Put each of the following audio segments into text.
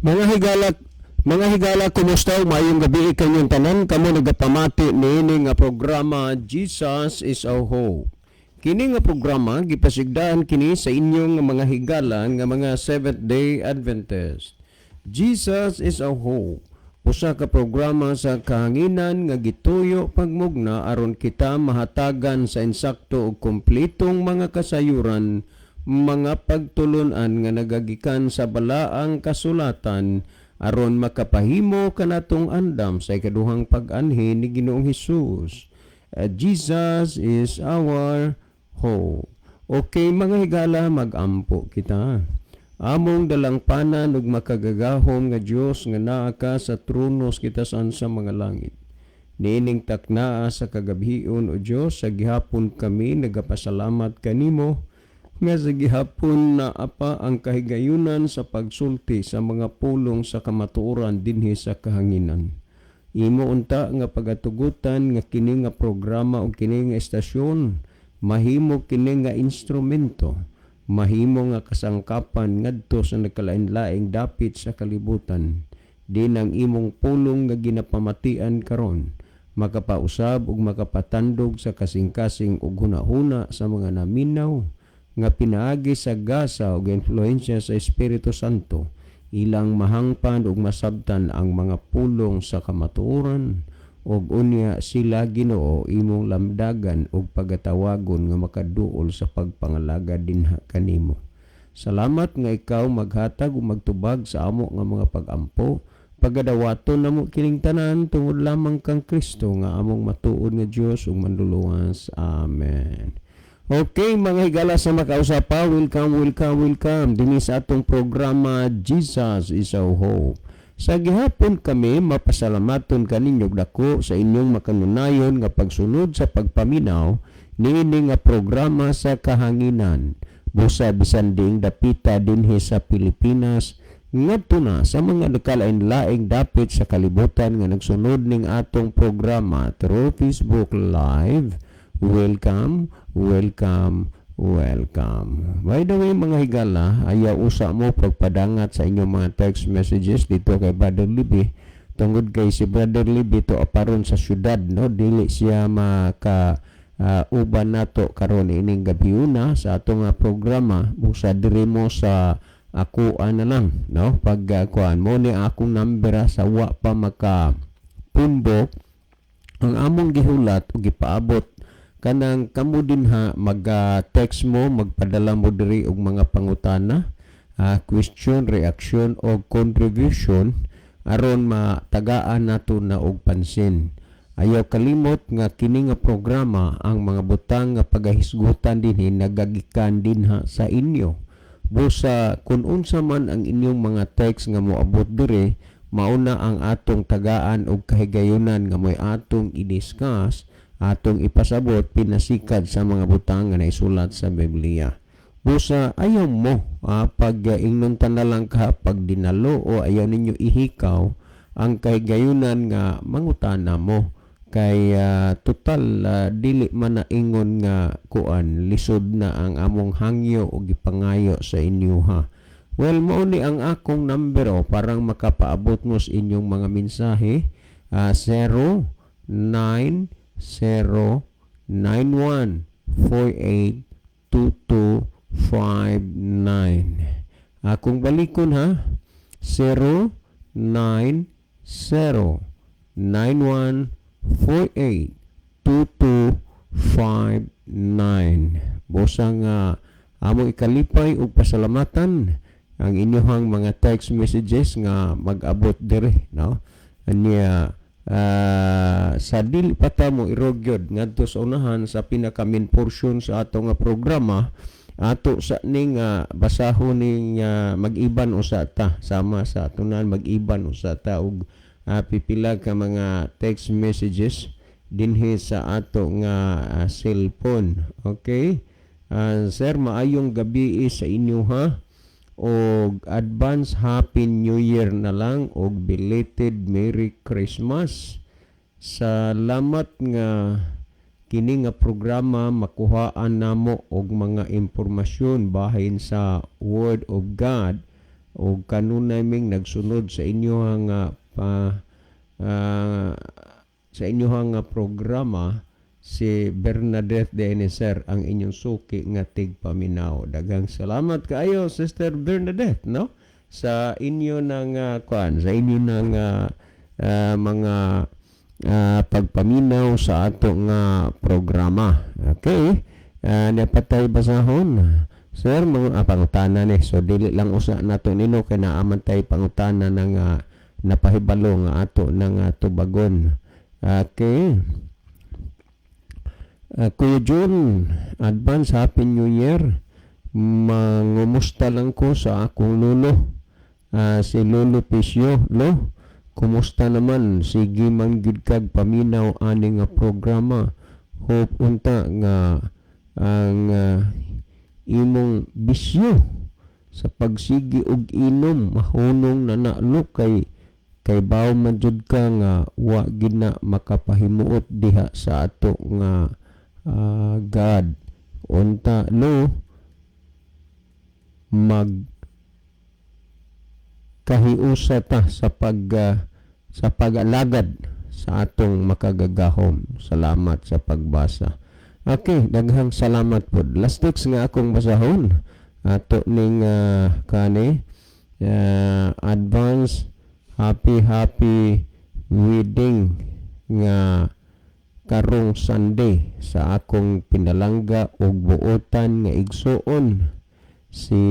Mga higala, mga higala, kumusta? Maayong gabi kanyong tanan kamo nagapamati niini nga programa, Jesus is Our Hope. Kini nga programa gipasigdaan kini sa inyong mga higala nga mga Seventh Day Adventist. Jesus is Our Hope. Usa ka programa sa kahanginan nga gituyo pagmugna aron kita mahatagan sa insakto ug kompletong mga kasayuran, mga pagtulunan nga nagagikan sa balaang kasulatan aron makapahimo kanatong andam sa ikaduhang pag-anhi ni Ginoong Hesus. Jesus is our hope. Okay, mga higala, magampo kita. Among dalangpanan ug makagagahom nga Dios nga naa ka sa trono sa kitasan sa mga langit. Niining taknaa sa kagabhion, o Dios, sa gihapon kami nagapasalamat kanimo nga sa gihapon na apa ang kahigayunan sa pagsulti sa mga pulong sa kamatuoran dinhi sa kahanginan. Imo unta nga pagatugutan nga kini nga programa o kini nga estasyon mahimo kini nga instrumento, mahimo nga kasangkapan ngadto sa nagkalain-laing dapit sa kalibutan. Din ang imong pulong nga ginapamatian karon makapausab ug makapatandog sa kasing-kasing ug hunahuna sa mga naminaw nga pinaagi sa gasa ug influensya sa Espiritu Santo ilang mahangpan ug masabtan ang mga pulong sa kamatuoran ug unya sila, Ginoo, imong lamdagan ug pagatawagon nga makaduol sa pagpangalagad dinha kanimo. Salamat nga ikaw maghatag ug magtubag sa amo nga mga pag-ampo. Pagadawaton namo kining tanan tungod lamang kang Kristo nga among matuod nga Dios ug manluluwas. Amen. Okay, mga higala sa makausapa, welcome, welcome, welcome dinhi sa atong programa, Jesus is Our Hope. Sa gihapon kami mapasalamaton kaninyo dako sa inyong makanunayon nga pagsunod sa pagpaminaw niini nga programa sa kahanginan. Busa bisan diing dapita dinhi sa Pilipinas ngadto na sa mga nagkalain-laing dapit sa kalibutan nga nagsunod ning atong programa through Facebook Live. Welcome, welcome, welcome. By the way, mga higala, ayaw usa mo pagpadangat sa inyong mga text messages dito kay Brother Libby tungod kay si Brother Libby to aparon sa syudad, no, dili siya maka uban nato karon ining gabiuna sa atong programa. Busa diri mo sa ako na lang, no, pag kuan mo ni akong number sa wa pa maka pundok ang among gihulat o gipaabot kanang kamo dinha mag text mo, magpadala mo diri og mga pangutana, question, reaction o contribution aron matagaan nato na og pansin. Ayaw kalimot nga kini nga programa, ang mga butang nga pagahisgutan dinhi nagagikan dinha sa inyo. Busa kung unsa man ang inyong mga text nga moabot diri, mauna ang atong tagaan og kahigayunan nga mo'y atong i-discuss, atong ipasabot pinasikad sa mga butang nga naisulat sa Biblia. Busa ayaw mo pag ingnon ta na lang ka pag dinalo o ayaw ninyo ihikaw ang kahigayunan nga mangutana mo kay total dili man na ingon nga kuan, lisod na ang among hangyo o gipangayo sa inyo ha. Well, mao ni ang akong number o parang makapaabot mo sa inyong mga mensahe, 0 9 0 9 1 4 8 2 2 5 9. Akong balikon ha, 0 9 0 9 1 4 8 2 2 5 9. Busa nga amo ikalipay ug pasalamatan ang inyong mga text messages nga mag-abot dire, no. Anya sa dili pa ta mo irog gyud ngadto sa unahan sa pinaka main portion sa ato nga programa, ato sa ning basahon ning mag-iban usa ta, sama sa atunan mag-iban usa ta og pipila ka mga text messages dinhi sa ato nga cellphone. Okay, sir, maayong gabi sa inyo ha og advance Happy New Year na lang og belated Merry Christmas. Salamat nga kini nga programa makuhaan namo og mga impormasyon bahin sa Word of God. Ug kanunay ming nagsunod sa inyohang pa sa inyohang nga programa, si Bernadette de Eneser, ang inyong suki nga tigpaminaw. Daghang salamat kaayo, Sister Bernadette, no? Sa inyo ng kuan, sa inyo ng mga pagpaminaw sa ato nga programa. Okay. Napatay basahon. Sir, mga pangutana ni. So dili lang usa nato nino kay naa man tay pangutana ng napahibalo nga ato ng tubagon. Okay. Kuya Jun, advance Happy New Year. Mangumusta lang ko sa akong lolo. Si Lolo Pisyo. Lo, kumusta naman? Sige man gyud kag paminaw ani nga programa. Hope unta nga ang imong bisyo sa pagsigi og inom mahunong na nalo kay bawo man jud ka nga wa gid na makapahimuot diha sa ato nga God. Unta no mag kahiusa ta sa pag-alagad sa atong makagagahom. Salamat sa pagbasa. Okay, daghang salamat pod. Last text nga akong basahon ato ning kani, advance happy happy wedding nga karong Sunday sa akong pinalangga og buotan nga igsuon, si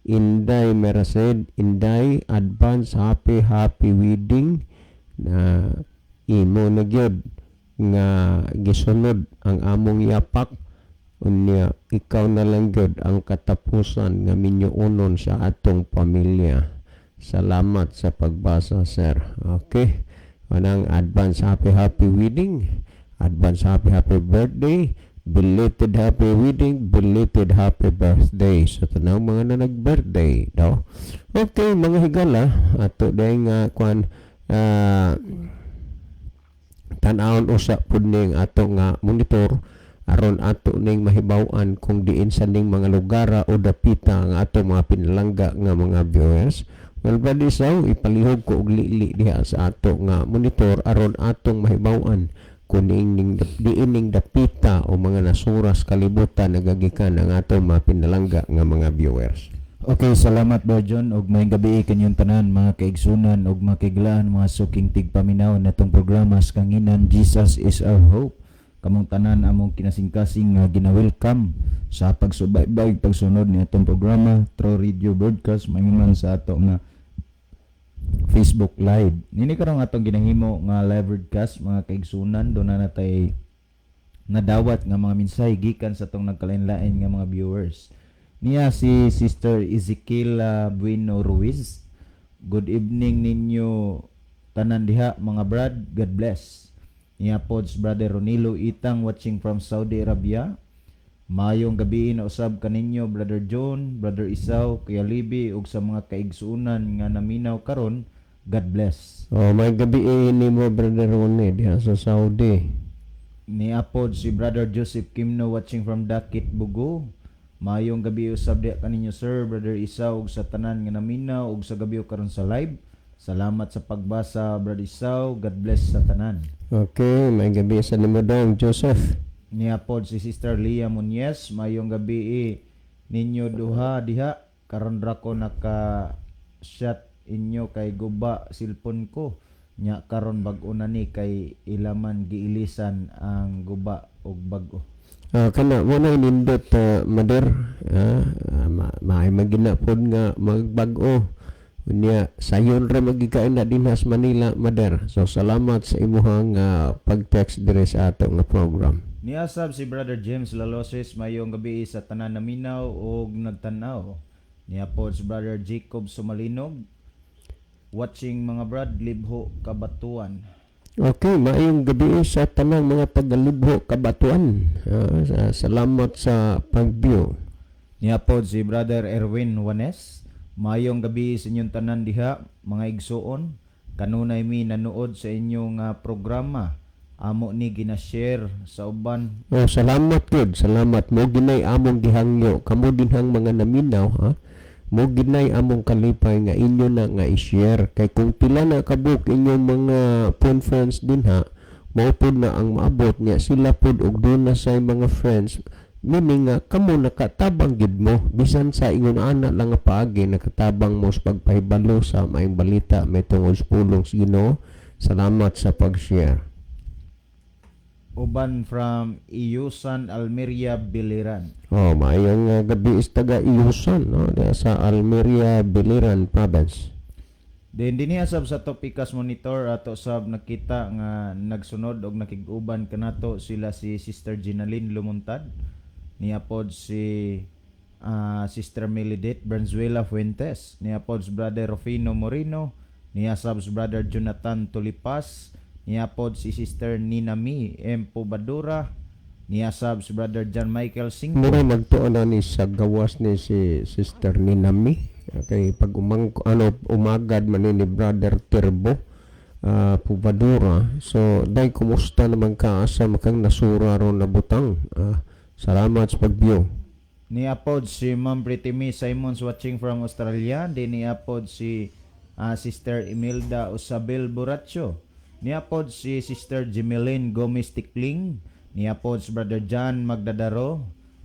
Inday Merced. Inday, advance happy happy wedding na imo na gyud nga gisunod ang among yapak. Unya ikaw na lang gyud ang katapusan nga minyuonon sa atong pamilya. Salamat sa pagbasa, sir. Okay, anang advance happy happy wedding, advance happy happy birthday, belated happy wedding, belated happy birthday sa tanang mga na nag-birthday, no? Okay, mga higala, ato dahil nga kwan tan-awon usa pud ning ato nga monitor aron ato ning mahibaw-an kung diin sa ning mga lugar o dapita ang ato mga pinalangga nga mga viewers. Well, brother Isaw, ipalihog ko og lili diha sa ato nga monitor aron atong mahibaw-an kung diin ning dapita o mga nasuras kalibutan nagagikan ang atong mga pinalangga nga mga viewers. Okay, salamat, Bro John, ug maayong gabi kanyong tanan, mga kaigsunan ug mga kaiglaan, mga suking tigpaminaw natong programa sa kanginan, Jesus is Our Hope. Kamong tanan among kinasingkasing nga gina-welcome sa pagsubaybay, pagsunod ni atong programa through radio broadcast maingon man sa ato nga Facebook Live. Nini karong atong ginahimo nga live broadcast, mga kaigsunan, do na natay nadawat nga mga mensahe gikan sa atong nagkalain-lain nga mga viewers. Niya si Sister Ezekiel Bueno Ruiz. "Good evening ninyo tanan diha, mga brad. God bless." Niya pods Brother Ronilo Itang, watching from Saudi Arabia. "Mayong gabi na usab kaninyo, Brother John, Brother Isaw, Kuya Libi ug sa mga kaigsuonan nga naminaw karon. God bless." Oh, may gabi nimo, Brother Ronnie, diha sa Saudi. Niapod si Brother Joseph Kimno, watching from Dakit, Bugo. "Mayong gabi usab diha kaninyo, sir, Brother Isaw, ug sa tanan nga naminaw ug sa gabi karon sa live. Salamat sa pagbasa, Brother Isaw. God bless sa tanan." Okay, may gabi sa nimo dong, Joseph. Niapod si Sister Leah Munyes, "Mayong gabi ninyo duha diha. Karon ra ko naka shot inyo kay guba cellphone ko. Nya karon bag-o na ni kay ilaman giilisan ang guba og bag-o." Kana mo na nindot, Mader, maay magina pod nga magbag-o. Unya sayon ra magikain na dinha sa Manila, Mader. So salamat sa imuhang pag-text dire sa ato nga program. Niasab si Brother James Laloses, "Mayong gabi sa tanan naminaw og nagtan-aw." Niapod si Brother Jacob Sumalinog, "Watching, mga brad, Libho, Kabatuan." Okay, maayong gabi sa tanang mga taga-Libho, Kabatuan. Salamat sa pag-view. Niapod si Brother Erwin Wanes, "Mayong gabi sa inyong tanan diha, mga igsuon. Kanunay mi nanood sa inyong programa. Amo ni gina-share sa uban." Oh, salamat gud, salamat mo ginay among gihangyo. Kamo dinhang mga naminaw, ha. Mao gyud nay among kalipay nga inyo na nga i-share kay kung pila na kabuok inyong mga phone friends dinha, mao pod na ang maabot niya sila pod og duna say mga friends, meaning nga kamo nakatabang gid mo bisan sa ingon ana lang nga paagi, nakatabang mo sa pagpahibalo sa maayong balita may tungod sa pulong sa Ginoo. Salamat sa pag-share. Uban from Iyusan, Almeria, Biliran. Oh, maayong gabi is taga Iyusan, no, diha sa Almeria, Biliran Province. Then dinhi sab sa Topikas Monitor ato sab nakita nga nagsunod og nakig-uban kanato sila si Sister Ginaline Lumuntad, niya pod si Sister Melidit Branzuela Fuentes, niya pod si Brother Rufino Moreno, niya sab si Brother Jonathan Tulipas, niya pod si Sister Nina Mi M. Pubadura, niya sab si Brother John Michael Cinco. Mura magtuo na ni sa gawas ni si Sister Ninami. Okay, pag umang ano umagad man ni Brother Turbo Pubadura. So, day, kumusta naman ka, asa makang nasura ron na butang? Salamat sa pag-view. Niya pod si Ma'am Pretty Me Simons watching from Australia. Din niya pod si Sister Imelda Usabel Buracho. Niya pod si Sister Jimeline Gomez Tikling. Niya pod si Brother John Magdadaro.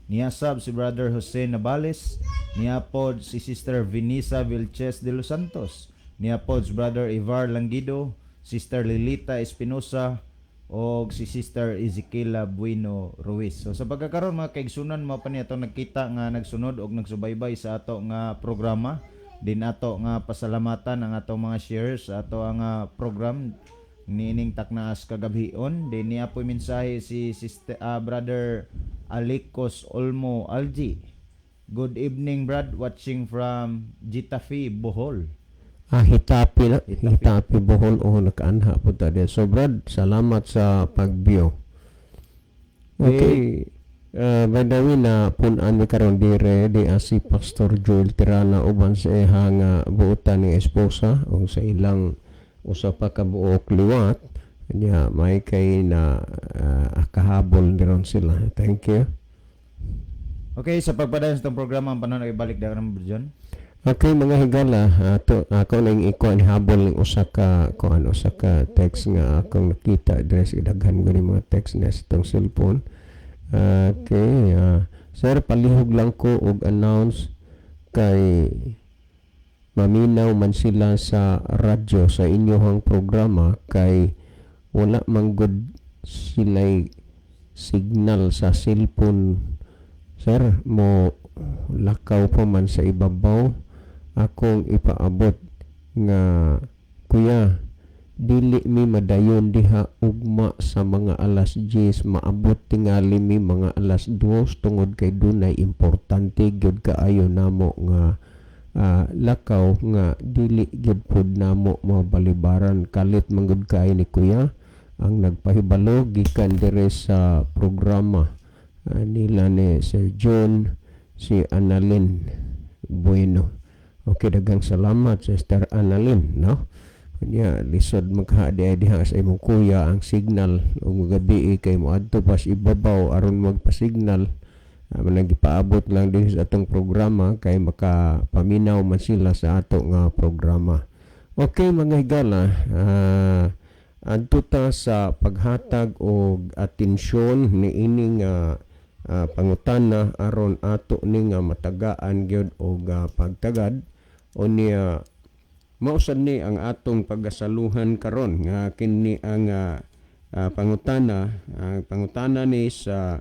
Niya sab si Brother Jose Nabales. Niya pod si Sister Vinisa Vilches de Los Santos. Niya pod si Brother Ivar Langido, Sister Lilita Espinosa, og si Sister Ezekiela Bueno Ruiz. So sa pagkakaron, mga kaigsunan, mao pa ni atong nagkita nga nagsunod og nagsubaybay sa ato nga programa. Din ato nga pasalamatan ang atong mga shares sa ato ang program niining taknaas kagabhion. Din niya po'y mensahe si Sister, Brother Alicos Olmo Algi. "Good evening, Brad, watching from Getafe, Bohol." Ah, Getafe na. Getafe, Bohol. Oh, nakaanha po ta diyan. So, Brad, salamat sa pag-view. Okay. By the way, na punan mi karon dire di si Pastor Joel Tirana uban sa iha nga buotan ni esposa o sa ilang usa pa ka buok liwat niya, may kay na kahabol diron sila. Thank you. Okay, sa pagpadayon sa itong programa, ang panahon ay ibalik dahil ng John. Okay, mga higala, ato ako nang ikuan habol ng usa ka kuan, usa ka text nga akong nakita dire sa daghan ko ni mga text na sa itong cellphone. Okay, "Sir, palihog lang ko og announce kay maminaw man sila sa radyo sa inyong programa kay wala man gud sila'y signal sa cellphone, sir. Mo lakaw pa man sa ibabaw akong ipaabot nga kuya, dili mi madayon diha ugma sa mga alas 10, maabot tingali mi mga alas 2 tungod kay dunay importante gyud kaayo namo nga lakaw nga dili gyud pud namo mabalibaran. Kalit man gud kaayo ni kuya." Ang nagpahibalo gikan dire sa programa nila ni Sir John, si Annalyn Bueno. Okay, daghang salamat, Sister Annalyn, no? Kunya lisod magha diha sa imong kuya ang signal ug gabi kay moadto pas ibabaw aron magpa-signal. Manang gipaabot lang din sa atong programa kay makapaminaw man sila sa ato nga programa. Okay, mga higala, adto ta sa paghatag og atensyon niini nga pangutana aron ato ni nga matagaan gyud og pagtagad. Unya mao sad ni ang atong pagasaluhan karon nga kini ang pangutana. Ang pangutana ni sa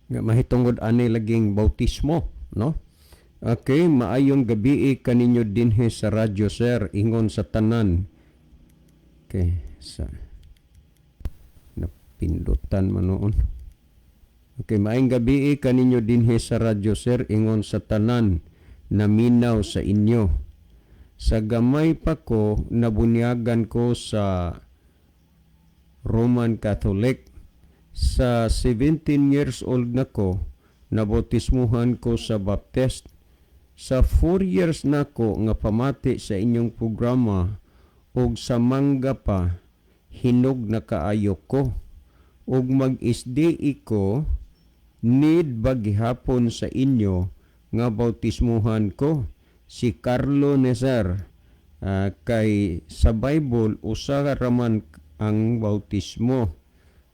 nga mahitungod ani laging bautismo, no? Okay, "Maayong gabi kaninyo dinhi sa radyo, sir, ingon sa tanan." Okay, sa napindutan man noon. Okay, "Maayong gabi kaninyo dinhi sa radyo, sir, ingon sa tanan naminaw sa inyo. Sa gamay pa ko, nabunyagan ko sa Roman Catholic. Sa 17 years old na ko, nabautismuhan ko sa Baptist. Sa 4 years na ko nga pamati sa inyong programa og sa mangga pa, hinog na kaayo ko. Ug mag-SDE ko." Need ba gihapon sa inyo nga bautismuhan ko? Si Carlo Nezar. Kay sa Bible usa raman ang bautismo.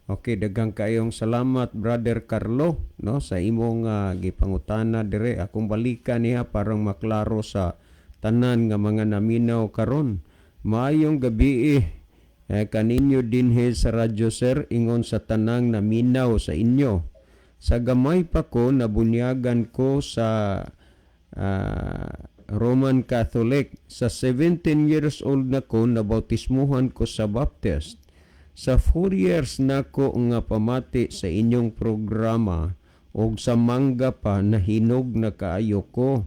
Okay, daghang kayong salamat, Brother Carlo, no, sa imong gipangutana dire. Akong balikan niya parang maklaro sa tanan nga mga naminaw karon. Maayong gabi kaninyo dinhi sa radyo, sir, ingon sa tanang naminaw sa inyo. Sa gamay pa ko, nabunyagan ko sa Roman Catholic. Sa 17 years old na ko, nabautismuhan ko sa Baptist. Sa 4 years nako nga pamati sa inyong programa og sa mangga pa, nahinog na kaayo ko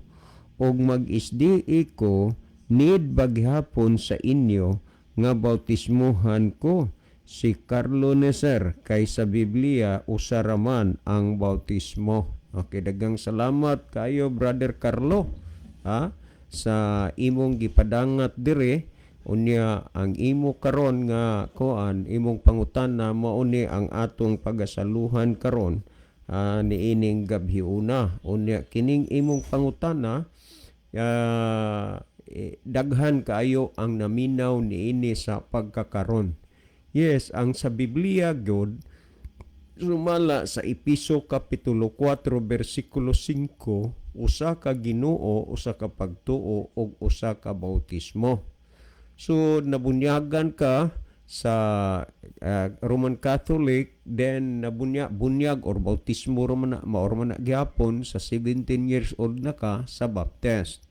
og mag-SDA ko. Need ba gihapon sa inyo nga bautismuhan ko? Si Carlo Neser. Kay sa Biblia usa raman ang bautismo. Okay, daghang salamat kayo, Brother Carlo, ha, sa imong gipadangat dire. Unya ang imo karon nga kuan, imong pangutana, mao ni ang atong pagasaluhan karon niining gabhiuna. Unya kining imong pangutana, daghan kaayo ang naminaw niini sa pagkakaron. Yes, ang sa Biblia gyud, sumala sa Episo kapitulo 4 bersikulo 5, usa ka Ginoo, usa ka pagtuo ug usa ka bautismo. So nabunyagan ka sa Roman Catholic, then bunyag or bautismo ra man na, mao ra man na gihapon sa 17 years old na ka sa Baptist.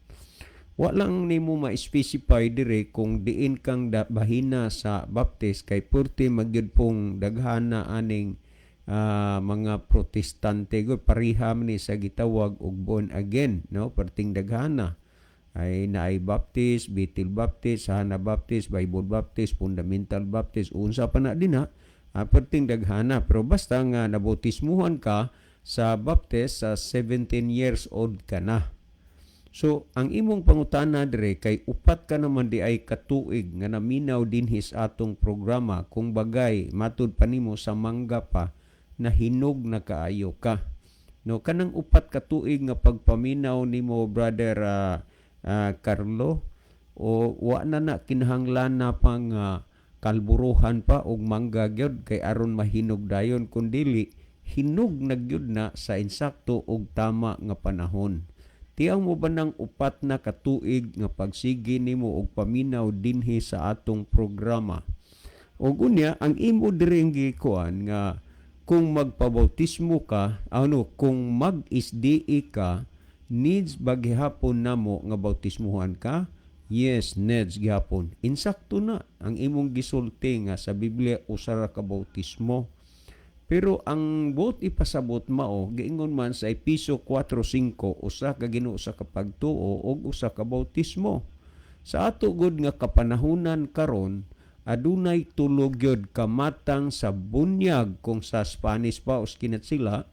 Wa lang nimo ma-specify dire kung diin kang bahina sa Baptist kay purti magyud pong daghana aning mga Protestante gud, pareha man ni sa gitawag og born again, no? Perting daghana ay naay Baptist, Bethel Baptist, Hana Baptist, Bible Baptist, Fundamental Baptist, unsa pa na dinha, perting daghana. Pero basta nga nabautismuhan ka sa Baptist sa 17 years old ka na. So, ang imong pangutana dire kay 4 ka naman di ay katuig nga naminaw dinhi sa atong programa, kung bagay matud pa nimo sa mangga pa nahinog na kaayo ka. No, kanang 4 ka tuig nga pagpaminaw nimo, Brother Carlo, o wa na na kinahanglan na pang kalburuhan pa og mangga gyud kay aron mahinog dayon, kun dili hinog na gyud na sa insakto og tama nga panahon. Tiyaw mo ba ng 4 na katuig nga pagsige nimo og paminaw dinhi sa atong programa? Og unya ang imo diri gikuan nga kung magpabautismo ka, ano, kung mag-SDA ka, needs ba gihapon namo nga bautismuhan ka? Yes, needs gihapon. Insakto na ang imong gisulti nga sa Biblia usa ra ka bautismo. Pero ang buot ipasabot mao, giingon man sa Episo 4:5, usa ka Ginoo, usa ka pagtuo ug usa ka bautismo. Sa ato gud nga kapanahunan karon, adunay tulo gyud kamatang sa bunyag, kung sa Spanish pa uskinat sila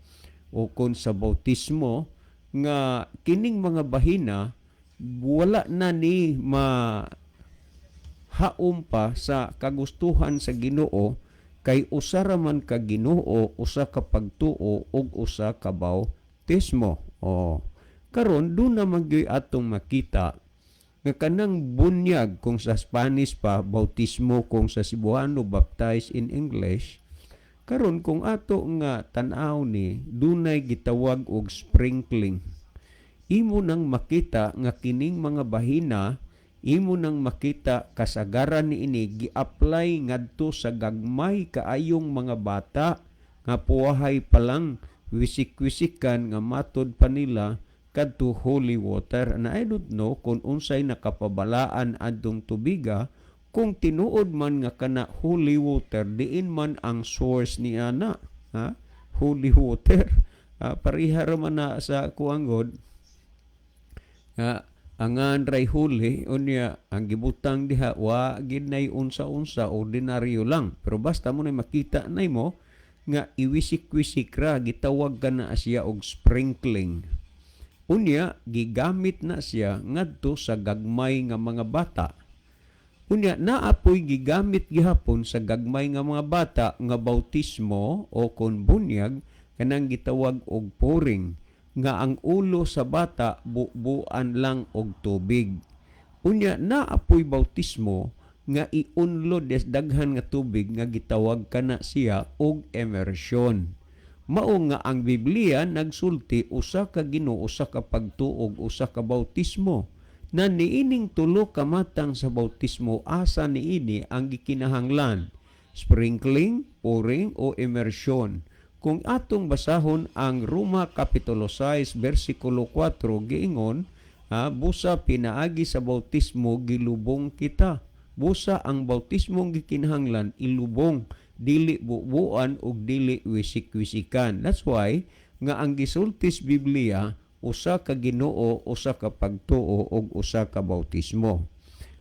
o kung sa bautismo, nga kining mga bahina wala na ni ma haom pa sa kagustuhan sa Ginoo kay usa ra man ka Ginoo, usa ka pagtuo ug usa ka bautismo. O karon doon na man gyud atong makita nga kanang bunyag, kung sa Spanish pa bautismo, kung sa Cebuano baptize in English. Karon kung ato nga tan-aw ni, dunay gitawag og sprinkling. Imo nang makita nga kining mga bahina, imo nang makita kasagaran niini gi-apply ngadto sa gagmay kaayong mga bata nga puwahay pa lang, wisik-wisikan nga matod pa nila kadto holy water. Na I don't know kung unsay nakapabalaan adtong tubiga, kung tinuod man nga kana holy water, diin man ang source niya na, ha? Holy water, pareha ra man na sa kuanggod nga angan ray huli, unya ang gibutang diha wa gid nay unsa-unsa, ordinaryo lang. Pero basta mo na makita na mo nga iwisik-wisik ra, gitawag ka na siya og sprinkling. Unya gigamit na siya ngadto sa gagmay nga mga bata. Unya naapoy gigamit gihapon sa gagmay nga mga bata nga bautismo o kon bunyag. kanang gitawag og pouring, nga ang ulo sa bata bubuan lang og tubig. Unya naa poy bautismo nga iunlod des daghan nga tubig nga gitawag kana siya og immersion. Mao nga ang Biblia nagsulti usa ka Ginoo, usa ka pagtuo, usa ka bautismo. Na niining tulo ka matang sa bautismo, asa niini ang gikinahanglan? Sprinkling, pouring o immersion? Kung atong basahon ang Roma Kapitulo 6 versikulo 4, giingon, busa pinaagi sa bautismo gilubong kita. Busa ang bautismong gikinahanglan ilubong, dili bubuan ug dili wisik-wisikan. That's why nga ang gisulti sa Biblia, usa ka Ginoo, usa ka pagtuo ug usa ka bautismo.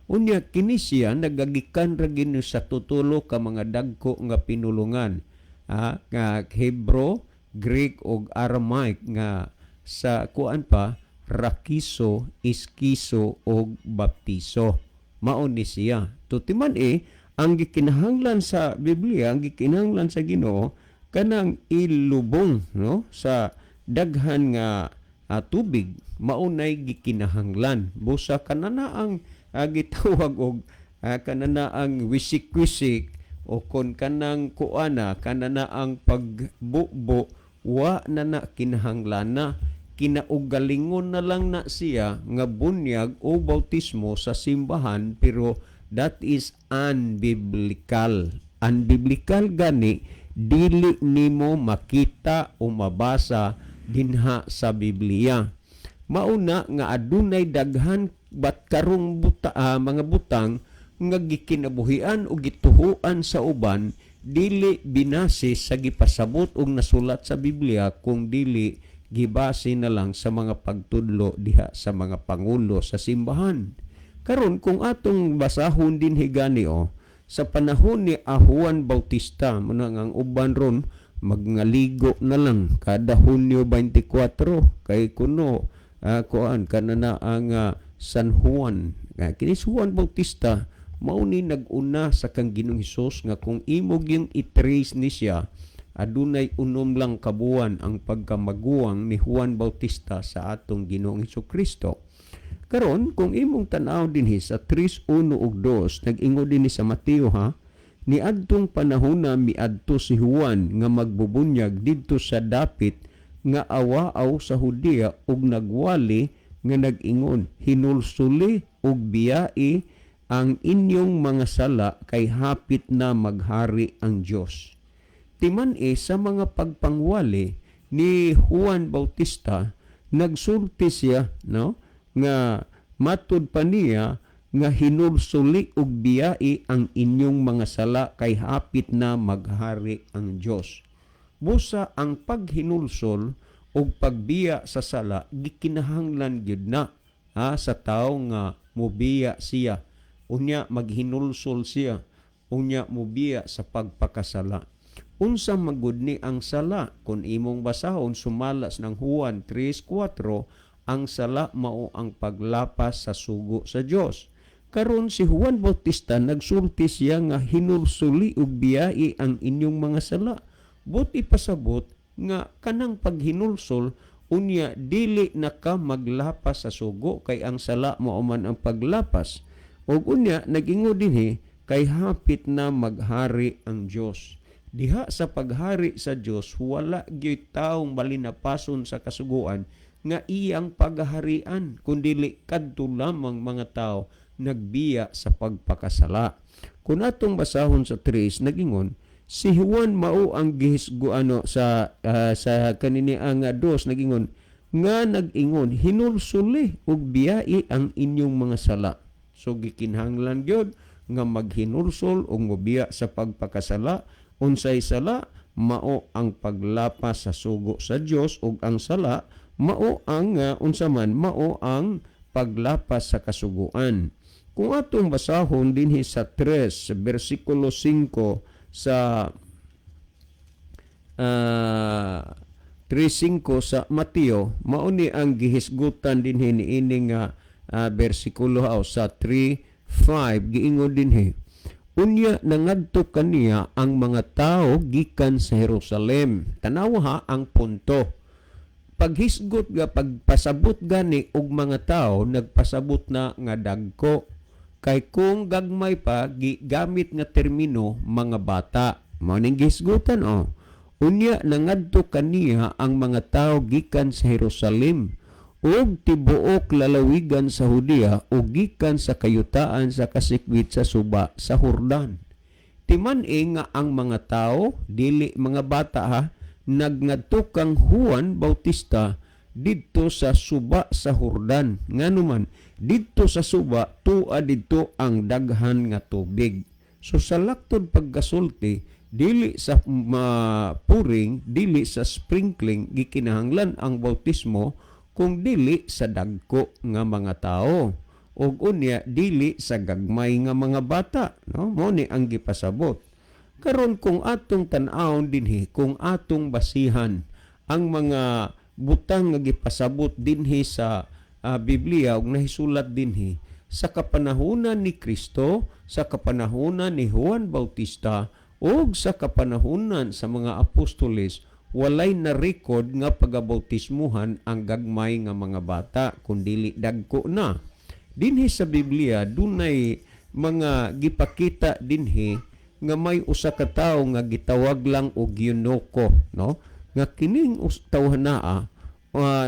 Unya kini siya nagagikan ra gini sa tutulo ka mga dagko nga pinulungan, nga Hebrew, Greek ug Aramaic, nga sa kuan pa rakiso, iskiso ug baptiso. Mao ni siya. Tutiman eh ang gikinahanglan sa Biblia, ang gikinahanglan sa Ginoo, kanang ilubong, no, sa daghan nga tubig, maunay gikinahanglan. Busa kanana ang gitawag og kanana ang wisik-wisik o kon kanang kuana, kanana ang pagbubo, wa na na kinahanglan na. Kinaugalingon na lang na siya nga bunyag o bautismo sa simbahan, pero that is unbiblical. Unbiblical gani, dili nimo makita o mabasa dinha sa Biblia. Mauna nga adunay daghan bat karong mga butang nga gikinabuhian o gituhuan sa uban, dili binase sa gipasabot og nasulat sa Biblia, kung dili gibase na lang sa mga pagtudlo diha sa mga pangulo sa simbahan. Karon kung atong basahon din higani o sa panahon ni Juan Bautista, muna nga ang uban ron magngaligo na lang kada Hunyo 24 kay kuno kuan kanana ang San Juan. Kini si Juan Bautista mao ni nag-una sa kang Ginoong Hesus, nga kung imo gyung i-trace ni siya, adunay 6 lang kabuan ang pagkamaguwang ni Juan Bautista sa atong Ginoong Kristo. Karon kung imong tan-aw dinhi sa 3:1 ug 2, nag-ingon dinhi sa Mateo ha, niadtong panahona miadto si Juan nga magbubunyag didto sa dapit nga awaaw sa Judea ug nagwali nga nag-ingon, "Hinulsuli ug biyai ang inyong mga sala kay hapit na maghari ang Dios." Timan e sa mga pagpangwali ni Juan Bautista, nagsulti siya, no, nga matud pa niya nga hinulsuli ug biyai ang inyong mga sala kay hapit na maghari ang Dios. Busa ang paghinulsol ug pagbiya sa sala gikinahanglan gyud na ha, sa tawo nga mubiya siya, unya maghinulsol siya, unya mubiya sa pagpakasala. Unsa magud ni ang sala? Kung imong basahon sumalas ng Juan 3:4, ang sala mao ang paglapas sa sugo sa Dios. Karon si Juan Bautista nagsulti siya nga hinulsuli ug biyai ang inyong mga sala. But ipasabot nga kanang paghinulsol, unya dili na ka maglapas sa sugo kay ang sala mao man ang paglapas. Ug unya nagingon dinhi kay hapit na maghari ang Dios. Diha sa paghari sa Dios wala gyud taong balinapason sa kasuguan nga iyang paghaharian, kundili kadto lamang mga tao nagbiya sa pagpakasala. Kung atong basahon sa 3, nagingon si Juan mao ang gihisgo ano sa kanini ang dos, nagingon nga nag-ingon, "Hinulsuli ug biyai ang inyong mga sala." So gikinahanglan gyud nga maghinulsol ug mobiya sa pagpakasala. Unsay sala? Mao ang paglapas sa sugo sa Dios, ug ang sala mao ang unsa man, mao ang paglapas sa kasuguan. Kung atong basahon dinhi sa 3 bersikulo 5 sa 3:5 sa Mateo, mao ni ang gihisgutan dinhi niini nga bersikulo haw sa 3:5, giingon dinhi Unya nangadto kaniya ang mga tao gikan sa Jerusalem. Tanawa ha ang punto. Paghisgot ga, pagpasabot gani og mga tao, nagpasabot na nga dagko. Kay kung gagmay pa, gigamit nga termino mga bata. Mao ning gihisgutan, oh. Unya nangadto kaniya ang mga tao gikan sa Jerusalem ug tibuok lalawigan sa Judea ug gikan sa kayutaan sa kasikwit sa suba sa Jordan. Timan-i nga ang mga tao, dili mga bata ha, nagngadto kang Juan Bautista didto sa suba sa Jordan. Nganuman didto sa suba, tua didto ang daghan nga tubig. So sa laktod pagkasulti, dili sa pouring, dili sa sprinkling gikinahanglan ang bautismo, kung dili sa dagko nga mga tao ug unya dili sa gagmay nga mga bata, no? Mo ni ang gipasabot. Karon, kung atong tan-awon dinhi, kung atong basihan ang mga butang nga gipasabot dinhi sa Biblia ug nahisulat dinhi sa kapanahunan ni Kristo, sa kapanahunan ni Juan Bautista ug sa kapanahunan sa mga apostoles, walay na record nga pagabautismuhan ang gagmay nga mga bata kundili dagko na. Dinhi sa Biblia, dunay mga gipakita dinhi nga may usa ka tawo nga gitawag lang og eunuko, no? Nga kining tawhanaa,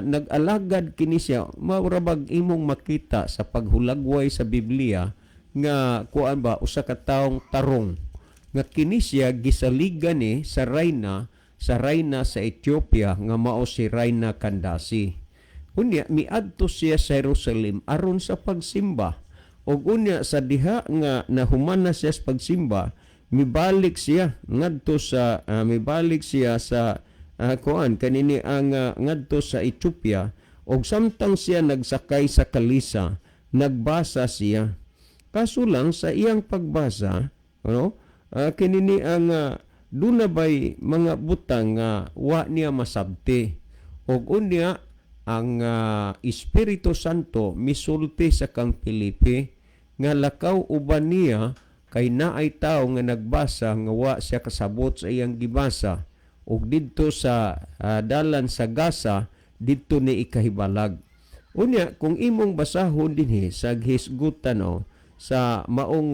nag-alagad kini siya. Mura bag imong makita sa paghulagway sa Biblia nga kuan ba, usa ka taong tarong nga kini siya gisaligan ni sa rayna sa Ethiopia nga mao si Rayna Kandasi. Unya miadto siya sa Jerusalem aron sa pagsimba. Ug unya sa diha nga nahuman na siya sa pagsimba, mibalik siya sa kuan kanini ang ngadto sa Ethiopia, ug samtang siya nagsakay sa kalisa, nagbasa siya. Kaso lang sa iyang pagbasa, ano, kinini ang duna bay mga butang nga wa niya masabti. Ug unya ang Espiritu Santo misulti sa kang Felipe nga lakaw uban niya kay naay tawo nga nagbasa nga wa siya kasabot sa iyang gibasa, ug didto sa dalan sa Gaza didto ni ikahibalag. Unya kung imong basahon dinhi sa hisgutan, o sa maong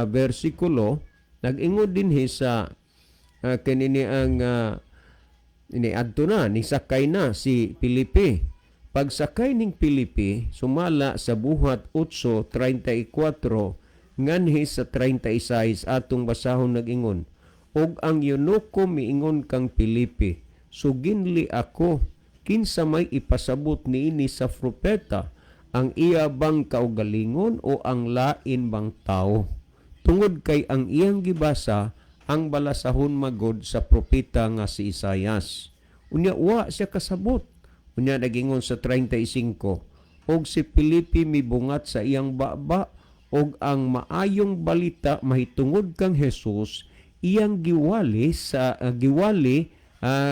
bersikulo, nag-ingon dinhi sa kanini ang ini adto na ni sakay na si Felipe. Pagsakay ning Felipe, sumala sa Buhat 8:34 nganhi sa 36, atong basahon, nag-ingon, "Ug ang eunuko miingon kang Felipe, 'Suginli ako, kinsa may ipasabot niini sa propeta, ang iya bang kaugalingon o ang lain bang tao?'" Tungod kay ang iyang gibasa ang balasahon magod sa propeta nga si Isayas. Unya wa siya kasabot. Unya nagingon sa 35, "Og si Felipe mibungat sa iyang baba og ang maayong balita mahitungod kang Jesus iyang giwali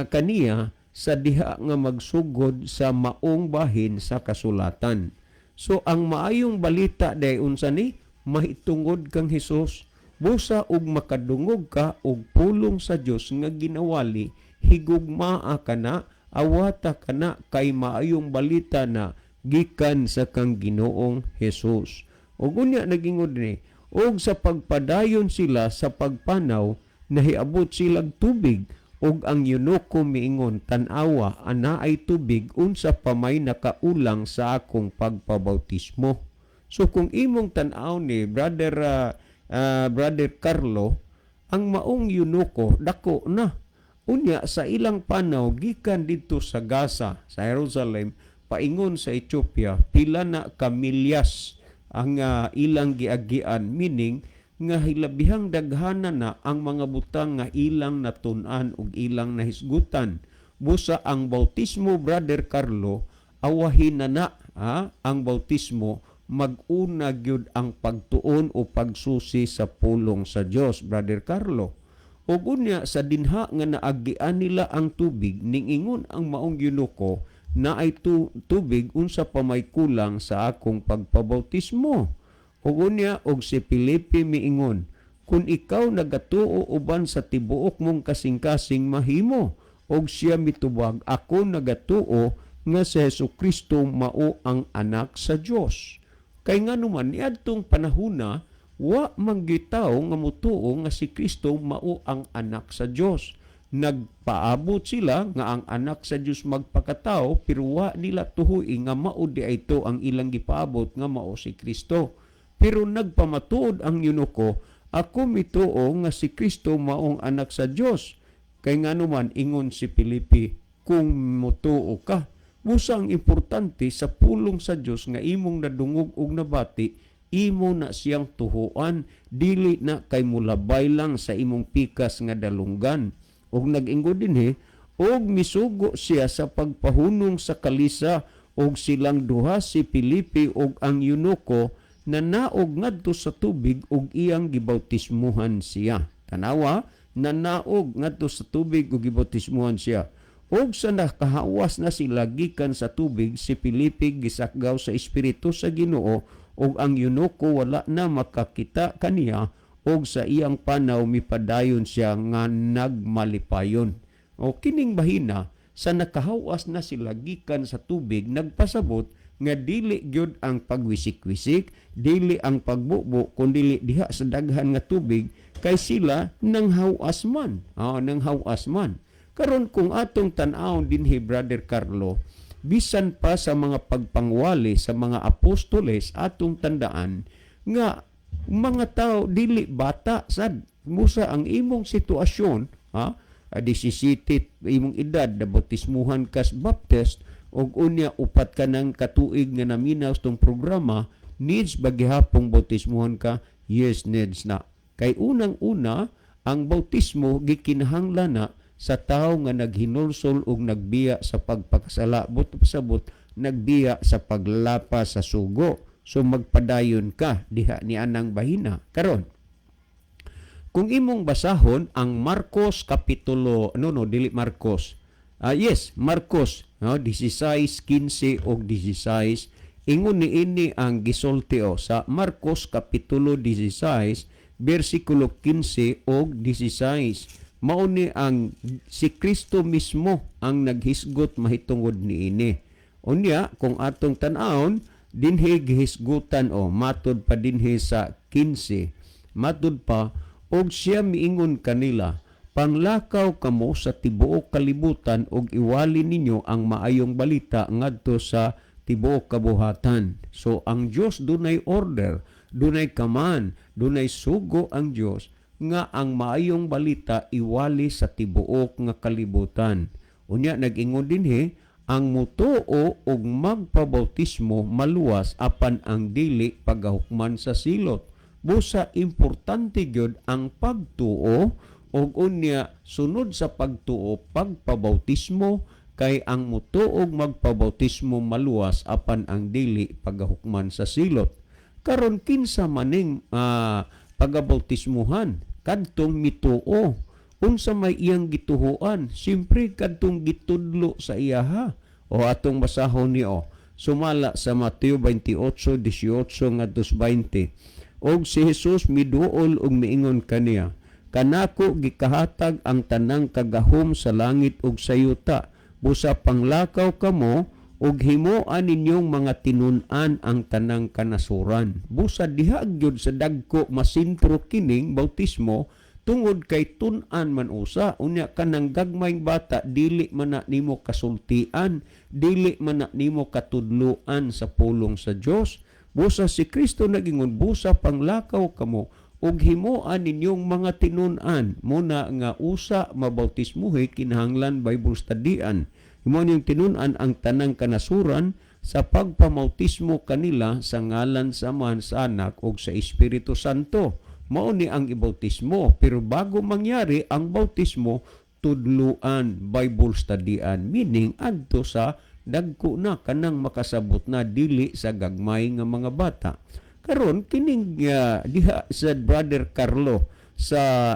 kaniya sa diha nga magsugod sa maong bahin sa kasulatan." So ang maayong balita day unsa ni? Mahitungod kang Hesus. Busa og makadungog ka og pulong sa Dios nga ginawali, higugmaa ka na, awata ka na, kay maayong balita na gikan sa kang Ginoong Hesus. Ug unya nagingon ni, og sa pagpadayon sila sa pagpanaw, nahiabot silang tubig, ug ang eunuko miingon, "Tan-awa, anaay tubig, unsa pa may nakaulang sa akong pagpabautismo?" So kung imong tan-aw ni brother Carlo, ang maong eunuko dako na. Unya sa ilang panaw gikan didto sa Gaza, sa Jerusalem, paingon sa Ethiopia, pila na ka milyas ang ilang giagian, meaning nga hilabihang daghana na ang mga butang nga ilang natun-an ug ilang nahisgutan. Busa ang bautismo, Brother Carlo, awahin na na ha, ang bautismo mag-una gyud ang pagtuon o pagsusi sa pulong sa Dios, Brother Carlo. Ug unya sa dinha nga naagian nila ang tubig, ningingon ang maong eunuko, "Naay tubig, unsa pa may kulang sa akong pagpabautismo?" Ug unya og si Felipe miingon, Kung ikaw nagatuo uban sa tibuok mong kasing-kasing, mahimo. Og siya mitubag, "Ako nagatuo nga si Hesus Kristo mao ang Anak sa Dios." Kay nganuman, niadtong panahona wa man gitaw nga mutuo nga si Kristo mao ang Anak sa Dios. Nagpaabot sila nga ang Anak sa Dios magpakatao, pero wa nila tuhoy nga mao diay ito ang ilang gipaabot nga mao si Kristo. Pero nagpamatuod ang eunuko, "Ako mituo nga si Kristo maong Anak sa Dios." Kay nganuman, ingon si Felipe, "Kung mutuo ka." Busa ang importante sa pulong sa Dios nga imong nadungog ug nabati, imo na siyang tuhuan, dili na kay mulabay lang sa imong pikas nga dalunggan. Ug nag-ingon dinhi, og misugo siya sa pagpahunong sa kalisa, og silang duha, si Felipe ug ang eunuko, nanaog ngadto sa tubig ug iyang gibautismuhan siya. Tanawa, nanaog ngadto sa tubig ug gibautismuhan siya. Og sa nakahawas na sila gikan sa tubig, si Felipe gisakgaw sa Espiritu sa Ginoo ug ang eunuko wala na makakita kaniya, ug sa iyang panaw mipadayon siya nga nagmalipayon. O kining bahina sa nakahawas na sila gikan sa tubig nagpasabot nga dili gyud ang pagwisik-wisik, dili ang pagbubo, kundi diha sa daghan nga tubig kay sila nanghawas man. Oh, nanghawas man. Karon kung atong tan-awon dinhi, Brother Carlo, bisan pa sa mga pagpangwali sa mga apostoles, atong tandaan nga mga tao dili bata sad. Busa ang imong sitwasyon, ha, 17 imong edad, nabautismuhan kas Baptist, ug unya 4 ka ng katuig nga naminaw tong programa, needs ba gihapong bautismuhan ka? Yes, needs na. Kay unang-una, ang bautismo gikinahanglan na sa tawo nga naghinulsol ug nagbiya sa pagpakasala, but pasabot nagbiya sa paglapas sa sugo. So magpadayon ka diha ni anang bahina. Karon, kung imong basahon ang Marcos kapitulo, no, dili Marcos. Ah, yes, Marcos, no, 16:15 ug 16, ingon ni ini ang gisulti o sa Marcos kapitulo 16 bersikulo 15 ug 16. Mao ni ang si Kristo mismo ang naghisgot mahitungod niini. Unya kung atong tan-awon dinhi, gihisgutan o matud pa dinhi sa 15, matud pa, "Og siya miingon kanila, 'Panglakaw kamo sa tibuok kalibutan ug iwali ninyo ang maayong balita ngadto sa tibuok kabuhatan.'" So ang Dios dunay order, dunay command, dunay sugo ang Dios nga ang maayong balita iwali sa tibuok nga kalibutan. Unya nag-ingon dinhi, "Ang mutuo ug magpabautismo maluwas, apan ang dili pagahukman sa silot." Busa importante gyud ang pagtuo ug unya sunod sa pagtuo pagpabautismo, kay ang mutuo ug magpabautismo maluwas, apan ang dili pagahukman sa silot. Karon, kinsa maning pagabautismuhan? Kadtong mituo. Unsa may iyang gituhuan? Siyempre kadtong gitudlo sa iyaha. O atong basahon niyo sumala sa Mateo 28:18 ngadto 20. "Og si Jesus miduol ug miingon kaniya, 'Kanako gikahatag ang tanang kagahom sa langit ug sa yuta. Busa panglakaw kamo ug himoa ninyong mga tinun-an ang tanang kanasuran.'" Busa diha gyud sa dagko masintro kining bautismo tungod kay tun-an man usa. Unya kanang gagmayng bata, dili man na nimo kasultian, dili man na nimo katudloan sa pulong sa Dios. Busa si Kristo nagingon, "Busa panglakaw kamo ug himoa ninyong mga tinun-an." Muna nga usa mabautismuhi kinahanglan Bible studyan. Himo niyong tinun-an ang tanang kanasuran sa pagpamautismo kanila sa ngalan sa Amahan, sa Anak ug sa Espiritu Santo. Mao ni ang ibautismo. Pero bago mangyari ang bautismo, tudluan, Bible studyan, meaning adto sa dagko na, kanang makasabot na, dili sa gagmay nga mga bata. Karon kining diha sa Brother Carlo sa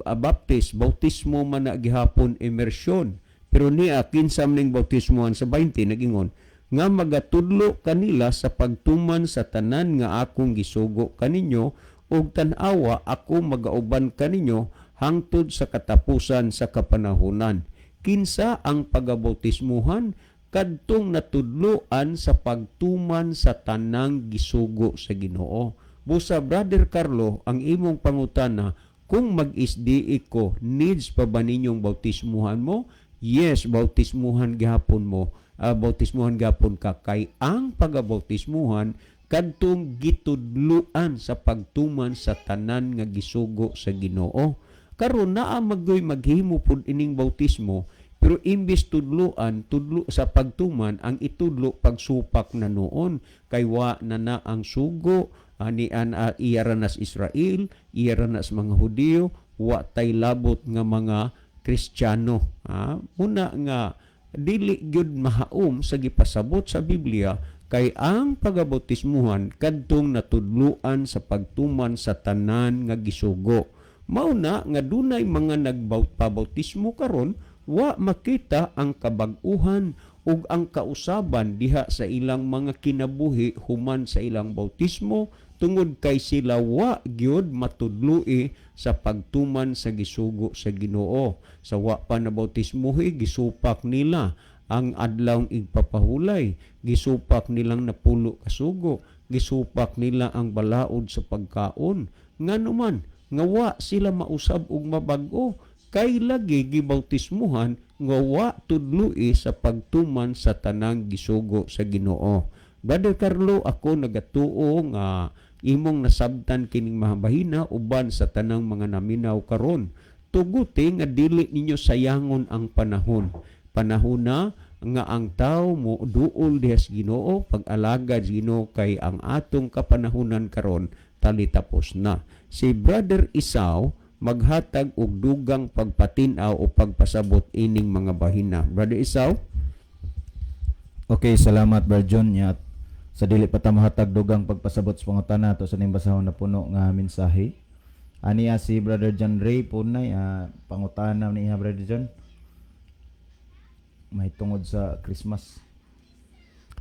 Baptist, bautismo man na gihapon immersion. Pero niya, kinsa man ning bautismohan sa 20, nagingon nga magatudlo kanila sa pagtuman sa tanan nga akong gisugo kaninyo. Ug tan-awa, ako magauban kaninyo hangtod sa katapusan sa kapanahonan. Kinsa ang pagabautismuhan? Kadtong natudloan sa pagtuman sa tanang gisugo sa Ginoo. Busa, Brother Carlo, ang imong pangutana kung mag-SDA ko, needs pa ba ninyong bautismuhan mo? Yes, bautismuhan gihapon mo. Bautismuhan gihapon ka kay ang pagabautismuhan kadtong gitudluan sa pagtuman sa tanan nga gisugo sa Ginoo. Karon naa maggoy maghimo pud ining bautismo, pero imbis tudluan, tudlo sa pagtuman, ang itudlo pagsupak na noon kay wa na na ang sugo ani an iyara nas Israel, iyara nas mga Hudiyo, wa tay labot nga mga Kristiyano. Muna nga dili gyud mahaom sa gipasabot sa Biblia kay ang pagabautismuhan kadtong natudluan sa pagtuman sa tanan nga gisugo. Mao na nga dunay mga nagpabautismo karon, wa makita ang kabag-uhan ug ang kausaban diha sa ilang mga kinabuhi human sa ilang bautismo tungod kay sila wa gyud matudloi sa pagtuman sa gisugo sa Ginoo. Sa wa pa na bautismohi, gisupak nila ang adlawng igpapahulay, gisupak nilang napulo kasugo, gisupak nila ang balaod sa pagkaon. Ngano man nga wa sila mausab og mabag-o? Kay lagi gibautismuhan nga wa tudloi sa pagtuman sa tanang gisugo sa Ginoo. Brother Carlo, ako nagatuo nga imong nasabtan kining mahabahina uban sa tanang mga naminaw karon. Tuguti nga dili ninyo sayangon ang panahon. Panahon na nga ang tao mo duol diha sa Ginoo, pag-alagad sa Ginoo, kay ang atong kapanahonan karon talitapos na. Si Brother Isaw maghatag og dugang pagpatin-aw o pagpasabot ining mga bahina. Brother Isaw? Okay, salamat, Brother John. Nya sa dili pa ta mahatag dugang pagpasabot sa pangutana, to sa ning basahon na puno nga mensahe. Aniya si Brother John Ray Punay, pangutana niya, Brother John. May tungod sa Christmas.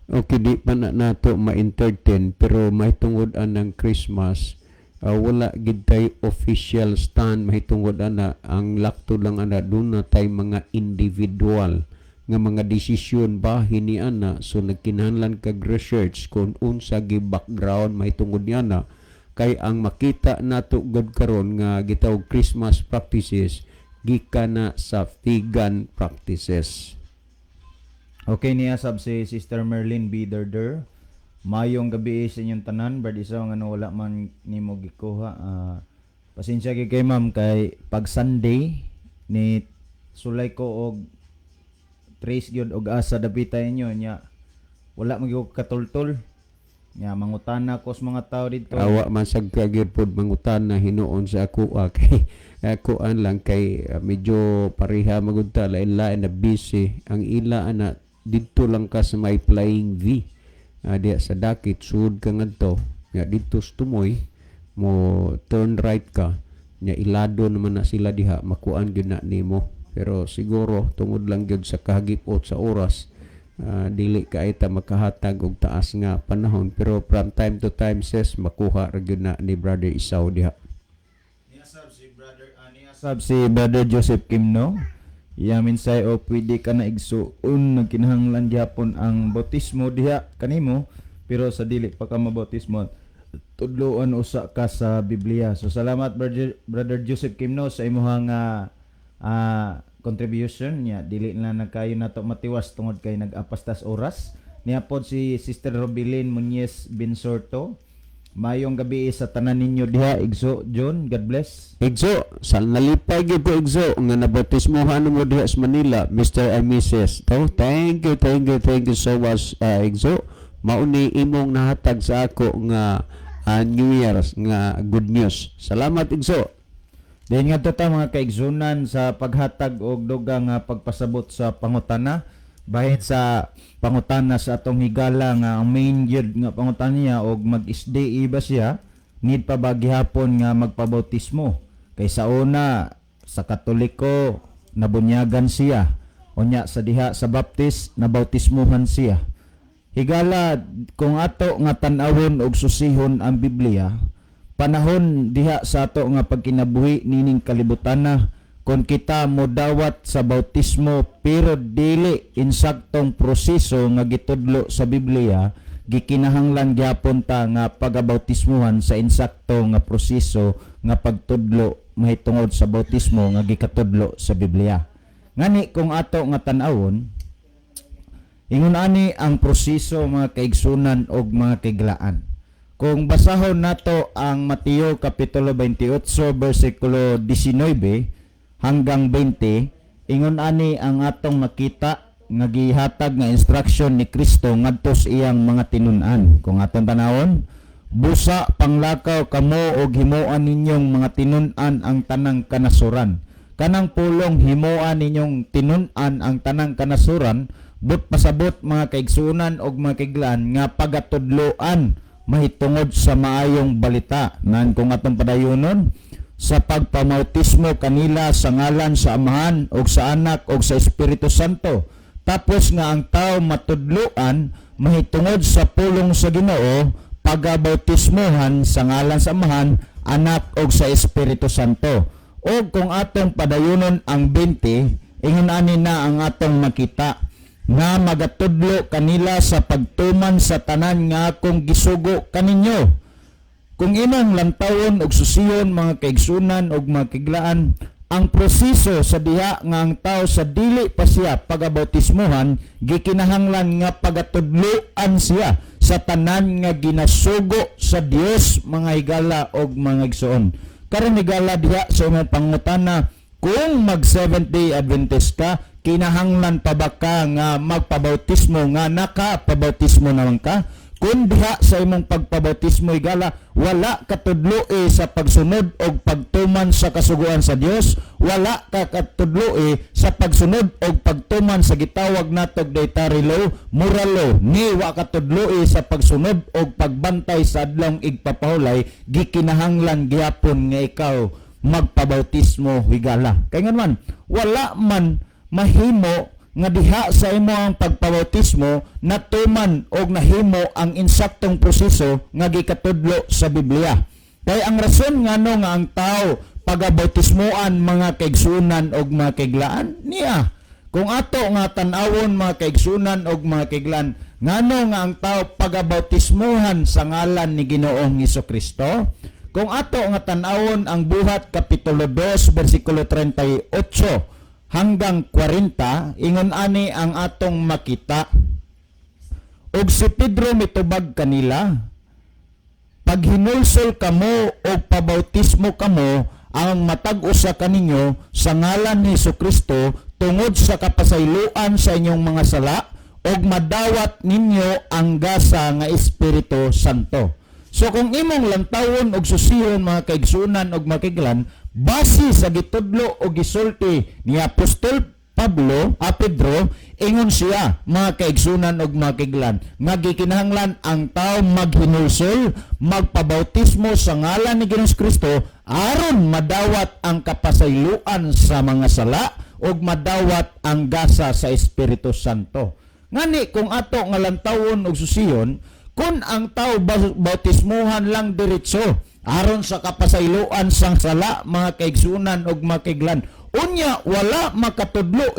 Okay, di pa na nato ma-entertain, pero mahitungod anang Christmas, wala gid tay official stand mahitungod ana. Ang lakto lang ana, duna tay mga individual nga mga desisyon bahin ni ana, so nagkinahanglan kag research kung unsa gi background mahitungod ni ana, kay ang makita nato gud karon nga gitawag Christmas practices gikan na sa pagan practices. Okay, niya sab si Sister Merlin B. Derder. Mayong gabi sa inyong tanan, Brad Isaw, nga wala man nimo gikuha. Pasensya kay ma'am kay pag Sunday ni sulay ko og trace gyud og asa dapita inyo nya wala man gyud ko katultol. Nya mangutana ko sa mga tao dito. Awa man sad ka gyud pod mangutana hinuon sa ako, kay kuan lang kay medyo pareha magud ta, lain-lain na busy ang ila ana. Didto lang ka sa may Flying V, diya sa Dakit, sud ka ngadto nga didto sa Tumoy, mo turn right ka nya ilado naman na sila diha, makuan gyud na nimo. Pero siguro tungod lang gyud sa kahagipot sa oras, dili kay ta makahatag og taas nga panahon, pero from time to time, sis, makuha ra gyud na ni Brother Isaw diha. Niya sab si Brother Joseph Kimno. Iya minsay o pwede ka na igsuon, nagkinahanglan gyapon ang bautismo diha kanimo, pero sa dili pa ka mabautismo, tudloan usa ka sa Biblia. So salamat, Brother Joseph Kimno, sa imuhang contribution niya. Dili na nagkayo nato matiwas tungod kay nag-apas tas oras. Niya pod si Sister Robilin Muñez Binsorto. Mayong gabi sa tanan ninyo diha, Igso John, God bless. Igso, sa nalipay gyud ko, Igso, nga nabautismohan mo diha sa Manila, Mr. and Mrs. To, thank you, thank you, thank you so much, Igso. Mauni imong nahatag sa ako nga New Year's nga good news. Salamat, Igso. Then nga ta, mga kaigsunan, sa paghatag og dugang nga pagpasabot sa pangutana bahin sa pangutana sa atong higala nga ang main gyud nga pangutana niya og mag-SDE ba siya, need pa ba gihapon nga magpabautismo, kay sa una sa Katoliko nabunyagan siya, unya sa diha sa Baptist nabautismuhan siya. Higala, kung ato nga tan-awon og susihon ang Biblia, Panahon diha sa ato nga pagkinabuhi nining kalibutana, kon kita modawat sa bautismo pero dili insaktong proseso nga gitudlo sa Biblia, gikinahanglan gyapon ta nga pagabautismuhan sa insakto nga proseso nga pagtudlo mahitungod sa bautismo nga gikatudlo sa Biblia. Ngani kung ato nga tan-awon, ingon ani ang proseso, mga kaigsunan og mga kaiglaan. Kung basahon nato ang Mateo kapitulo 28 bersikulo 19 hanggang 20, ingon ani ang atong makita nga gihatag nga instruction ni Kristo ngadto sa iyang mga tinun-an. Kung atong tanawon, "Busa panglakaw kamo og himuan ninyong mga tinun-an ang tanang kanasuran." Kanang pulong "himuan ninyong tinun-an ang tanang kanasuran", but pasabot, mga kaigsunan og mga kaiglaan, nga pagatudloan mahitungod sa maayong balita. Nan kung atong padayonon, "sa pagpamautismo kanila sa ngalan sa Amahan ug sa Anak ug sa Espiritu Santo." Tapos nga ang tao matudloan mahitungod sa pulong sa Ginoo, pagabautismohan sa ngalan sa Amahan, Anak ug sa Espiritu Santo. O kung atong padayonon ang 20, ingon ani na ang atong makita nga "magatudlo kanila sa pagtuman sa tanan nga akong gisugo kaninyo." Kung inang lantawon og susiyon, mga kaigsunan og mga kaiglaan, ang proseso sa diha nga ang tao sa dili pa siya pagabautismohan, gikinahanglan nga pagatudloan siya sa tanan nga ginasugo sa Dios, mga higala og mga igsoon. Karon, higala, diha sa imong pangutana, kung mag Seventh Day Adventist ka, kinahanglan pa ba ka nga magpabautismo nga nakapabautismo naman ka? Kung diha sa imong pagpabautismo, higala, wala katudloe sa pagsunod og pagtuman sa kasuguan sa Dios, wala ka katudloe sa pagsunod og pagtuman sa gitawag natog dietary law, moral law, ni wa katudloe sa pagsunod og pagbantay sa Adlong Igpapahulay, gikinahanglan gihapon nga ikaw magpabautismo, higala. Kay ngan man, wala man mahimo nga diha sa imo ang pagpabautismo natuman og nahimo ang insaktong proseso nga gikatudlo sa Biblia. Kay ang rason ngano nga ang tao pagabautismoan, mga kaigsunan og mga kaiglaan, niya kung ato nga tan-awon, mga kaigsunan og mga kaiglaan, ngano nga ang tao pagabautismohan sa ngalan ni Ginoong Kristo. Kung ato nga tan-awon ang Buhat kapitulo 2 bersikulo 38 hanggang 40, ingon ani ang atong makita: "Ug si Pedro mitubag kanila, 'Paghinulsol kamo og pabautismo kamo ang matag usa kaninyo sa ngalan ni Kristo tungod sa kapasayloan sa inyong mga sala ug madawat ninyo ang gasa nga Espiritu Santo.'" So kung imong lantawon og susihon, mga kaigsunan og mga kaiglaan, base sa gitudlo o gisulti ni Apostol Pablo, a Pedro, ingon siya, mga kaigsunan og mga kaiglaan, nga gikinahanglan ang tao maghinulsol, magpabautismo sa ngalan ni Ginoong Kristo aron madawat ang kapasayloan sa mga sala ug madawat ang gasa sa Espiritu Santo. Ngani kung ato nga lantawon og susiyon, kung ang tao bautismuhan lang diretso aron sa kapasayloan sang sala, mga kaigsunan og mga kaiglaan, unya wala makatudlo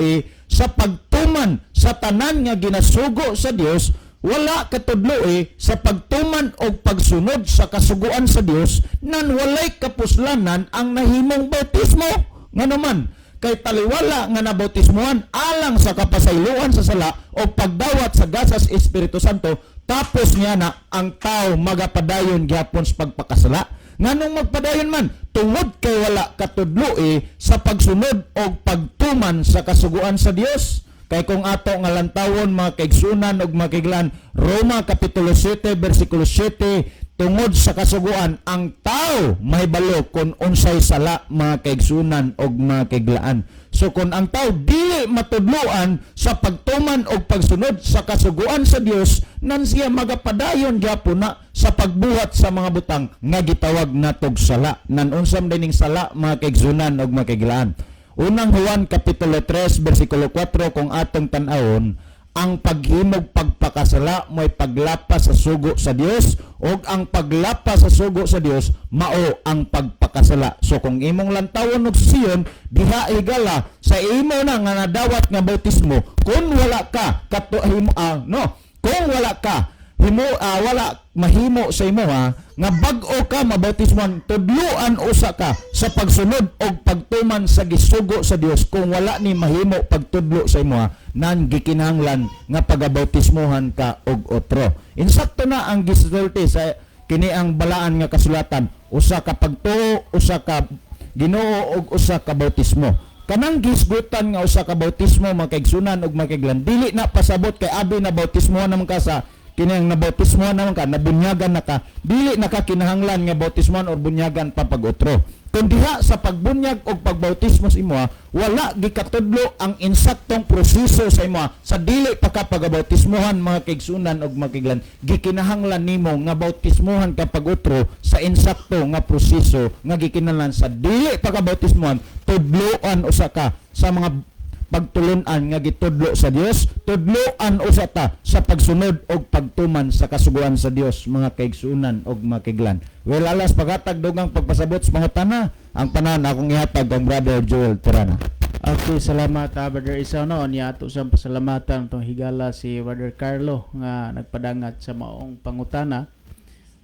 sa pagtuman sa tanan nga ginasugo sa Dios, wala katudlo sa pagtuman og pagsunod sa kasuguan sa Dios, nan walay kapuslanan ang nahimong bautismo. Ngano man? Kay taliwala nga nabautismuhan alang sa kapasayloan sa sala o pagdawat sa gasas Espiritu Santo, tapos niya na ang tao magapadayon gyapon sa pagpakasala. Nganong magpadayon man? Tungod kay wala katudloe sa pagsunod o pagtuman sa kasuguan sa Dios. Kay kung ato nga lantawon, mga kaigsunan ug mga kaiglaan, Roma kapitulo 7 bersikulo 7, tungod sa kasuguan ang tao mahibalo kung unsay sala, mga kaigsunan ug mga kaiglaan. So kung ang tao dili matudloan sa pagtuman og pagsunod sa kasuguan sa Dios, nan siya magapadayon gyapon na sa pagbuhat sa mga butang nga gitawag natog sala. Nan unsa man dining sala, mga kaigsunan ug mga kaiglaan? Unang Juan kapitulo 3 bersikulo 4, kung atong tan-awon, Ang paghimog pagpakasala mo'y paglapas sa sugo sa Dios, ug ang paglapas sa sugo sa Dios mao ang pagpakasala. So kung imong lantawon og siyon diha, higala, sa imo na nga nadawat nga bautismo, kung wala ka kato himo no, kung wala ka himo wala mahimo sa imo ha nga bag-o ka mabautismohan, tudluan usa ka sa pagsunod og pagtuman sa gisugo sa Dios. Kung wala ni mahimo pagtudlo sa imo ha, nan gikinahanglan nga pagabautismohan ka og otro. Insakto na ang gisulti sa kini ang balaan nga kasulatan: usa ka pagtuo, usa ka Ginoo og usa ka bautismo. Kanang gisgutan nga usa ka bautismo, mga kaigsunan ug mga kaiglan, dili na pasabot kay abi na bautismohan naman ka sa kini ang nabautismohan naman ka, nabunyagan na ka, dili na ka kinahanglan nga bautismohan or bunyagan pa pag-otro. Kung diha sa pagbunyag og pagbautismo sa imoha, wala gikatudlo ang insaktong proseso sa imoha sa dili pa ka pagabautismohan, mga kaigsunan og mga kaiglan, gikinahanglan nimo nga bautismohan ka pag-otro sa insakto nga proseso nga gikinahanglan sa dili pa ka bautismohan. Tudloan usa ka sa mga pagtulunan nga gitudlo sa Dios, tudloan usa ta sa pagsunod og pagtuman sa kasuguan sa Dios, mga kaigsunan og mga kaiglan. Well, alas paghatag dugang pagpasabot sa mga tana, ang tanan akong ihatag ang Brother Joel Tirana. Okay, salamat Brother Isaw, no. Niya ato sa pasalamatan tong higala si Brother Carlo nga nagpadangat sa maong pangutana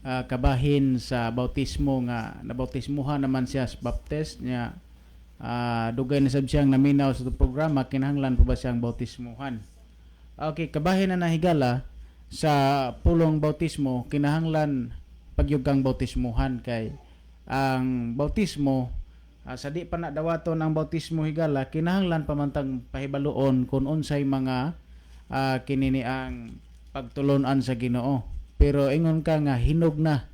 kabahin sa bautismo, nga nabautismuhan naman siya sa Baptist niya. Dugay na sab siyang naminaw sa itong programa, kinahanglan pa ba siyang bautismuhan? Okay, kabahin na nahigala sa pulong bautismo, kinahanglan pagyug kang bautismuhan kay ang bautismo, sa di pa na dawaton ang bautismo, higala, kinahanglan pa man tang pahibaluon kung unsay mga kinini ang pagtulunan sa Ginoo. Pero ingon ka nga hinog na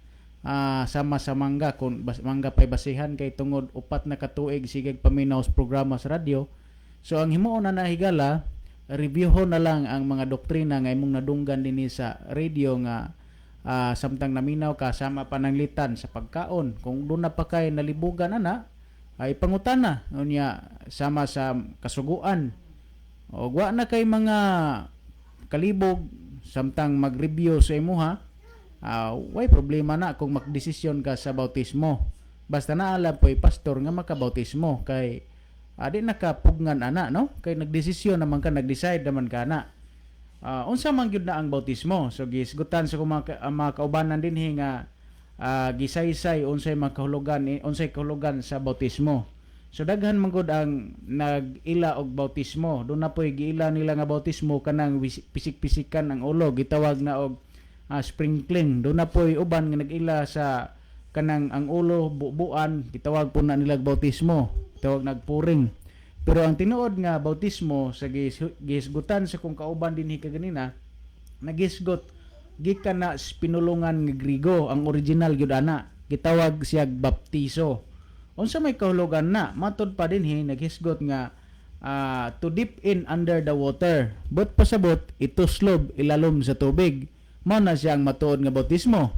sama sa mangga, kung mangga pay basihan kay tungod 4 na katuig sige paminaw sa programa sa radyo. So ang himuon na higala, reviewhon na lang ang mga doktrina nga imong nadunggan dinhi sa radio nga samtang naminaw ka, sama pananglitan sa pagkaon. Kung doon na pa kay nalibugan ana, ay pangutana unya sama sa kasuguan o wa na kay mga kalibog samtang mag-review sa imuha, way problema na kung magdesisyon ka sa bautismo, basta naalam po'y pastor nga makabautismo kay di nakapugngan ana, no, kay nagdesisyon naman ka, nag-decide naman ka na. Unsa man gyud na ang bautismo? So gisgutan sa kong ang mga kaubanan dinhi nga gisaysay unsay mga kahulugan, unsay kahulugan sa bautismo. So daghan man gud ang nag-ila og bautismo. Doon na po'y giila nila nga bautismo kanang pisik-pisikan ang ulo, gitawag na og sprinkling. Doon na po'y uban nga nag-ila sa kanang ang ulo bubuan, gitawag po na nila og bautismo, tawag nagpuring. Pero ang tinuod nga bautismo sa gihisgutan sa kong kauban dinhi kaganina, nagisgot gikan na sa pinulungan nga Grigo, ang original gyud ana, gitawag siya baptiso. Unsa may kahulugan na? Matod pa dinhi, naghisgot nga to dip in under the water. But pasabot ituslob ilalom sa tubig. Mao na siya ang matuod nga bautismo.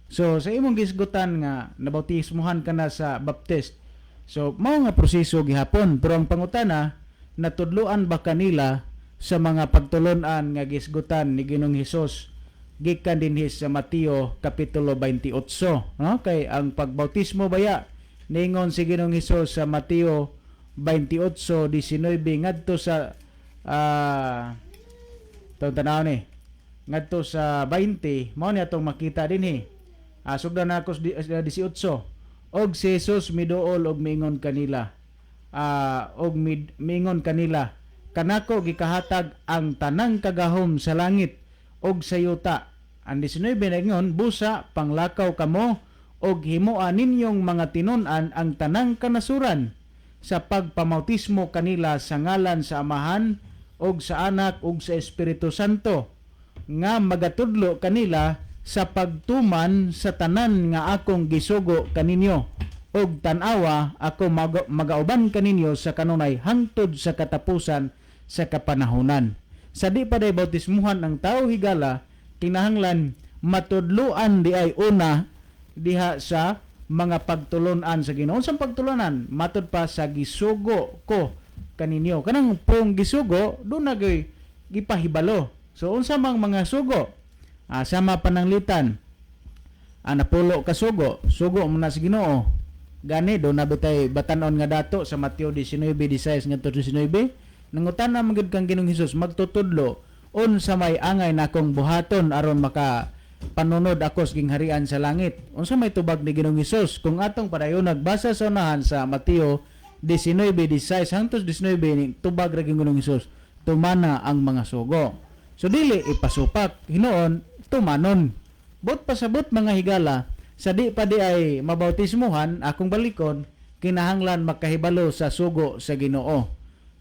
So sa imong gisgutan nga nabautismohan ka na sa Baptist. So mao nga proseso gihapon, pero ang pangutana, natudloan ba kanila sa mga pagtulunan nga gisgutan ni Ginoong Hesus gikan dinhi sa Mateo kapitulo 28, no? Kay ang pagbautismo baya, ningon si Ginoong Hesus sa Mateo 28:19 ngadto sa tanaw ni ngadto sa 20, mao ni atong makita dinhi. Sugdan na ako sa 18. Og si Jesus miduol og miingon kanila, og miingon kanila, "Kanako gikahatag ang tanang kagahom sa langit og sa yuta." Ang 19 naingon, "Busa panglakaw kamo og himoa ninyong mga tinun-an ang tanang kanasuran sa pagpamautismo kanila sa ngalan sa Amahan og sa Anak og sa Espiritu Santo, nga magatudlo kanila sa pagtuman sa tanan nga akong gisugo kaninyo. Og tan-awa, ako magauban kaninyo sa kanunay hangtod sa katapusan sa kapanahonan." Sa di pa day bautismuhan ang tao, higala, kinahanglan matudloan di ay una diha sa mga pagtulunan sa Ginoo. Unsang pagtulunan? Matod pa sa "gisugo ko kaninyo." Kanang pong "gisugo", doon na gyud Gipahibalo. So unsa mang mga sugo? Sama pananglitan ang napulo ka sugo, sugo man na sa Ginoo. Gani do na bitay batanon nga dato sa Mateo 19:16 ngadto 19. Nangutana man gyud kang Ginoong Hesus, "Magtutudlo, unsa may angay nakong buhaton aron maka panunod ako sa gingharian sa langit?" Unsa may tubag ni Ginoong Hesus? Kung atong padayon nagbasa sa unahan sa Mateo 19:16 hangtod 19, ni tubag ra Ginoong Hesus, "Tumana ang mga sugo." So dili ipasupak, hinuon tumanon. But pasabot, mga higala, sa di pa di ay mabautismuhan, akong balikon, kinahanglan makahibalo sa sugo sa Ginoo.